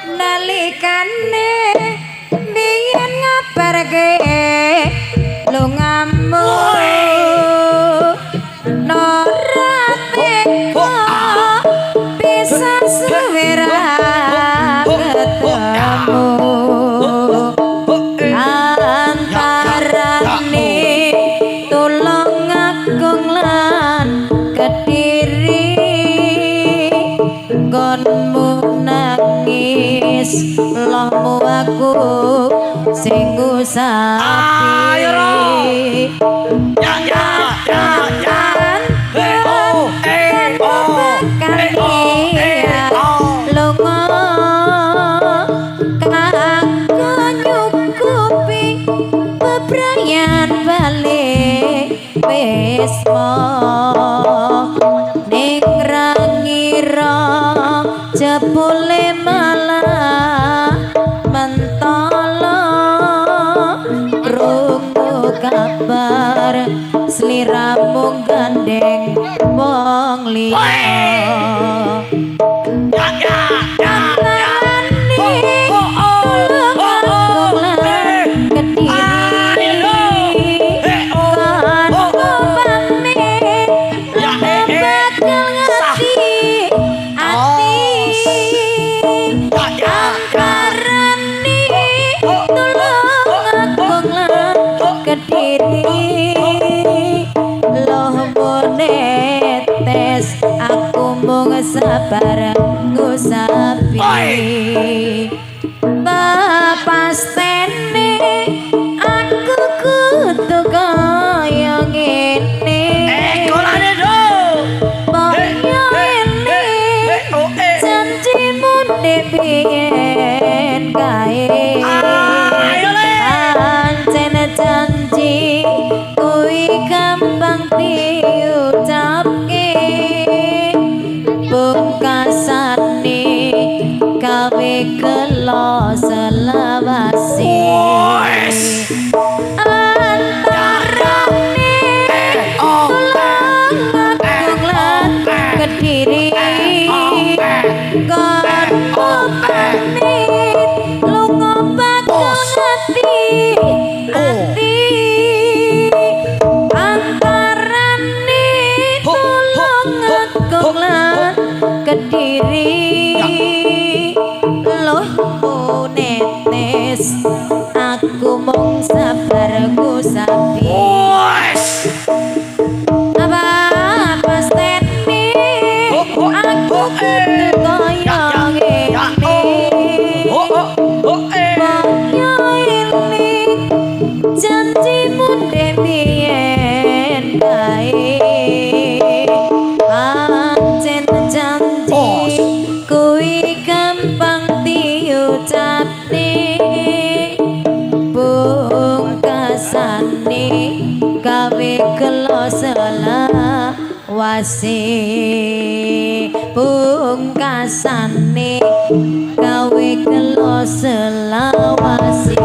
Nalikane biyen ngabarke lungamu, ora teko bisa suwe ra ketemu. Antarane Tulungagung lan Kediri, nggonmu nangis lohmu aku sing ngusapi. Ayo, Ro. Ya ya ya ya. Eh oh eh oh eh oh eh oh. Lunga kanggo nyukupi bebrayan balik wisma, ning ra ngira jebule malah mentolo. Krungu kabar sliramu gandeng wong liya. Ya ya ya ya. Antarane Tulungagung lan Kediri, nggonmu pamit Ya, eh, eh. bakal ngerti ati. Ya ya ya. Antarane Tulungagung lan Kediri, lohmu netes aku mung sabar ngusapi. Pepastene aku kudu kaya ngene. Eh, golane do. Kaya ngene Eh oh eh. janjimu ndek biyen kae. Ayo, Le. Pancen janji kuwi gampang diucapke, pungkasane gawe gelo selawase. Wes. Antarane Oh Tulungagung lan Kediri, nggonmu pamit lunga bakal ngerti ati. Antarane Tulungagung lan Kediri, lohmu netes aku mung sabar ngusapi. Wes. Apa pastene aku kudu kaya ngene? Oh oh oh eh. Kaya ini janjimu ndek biyen kae. Pancen janji kuwi gampang diucapne, pungkasane gawe gelo selawase. Pungkasane gawe gelo selawase.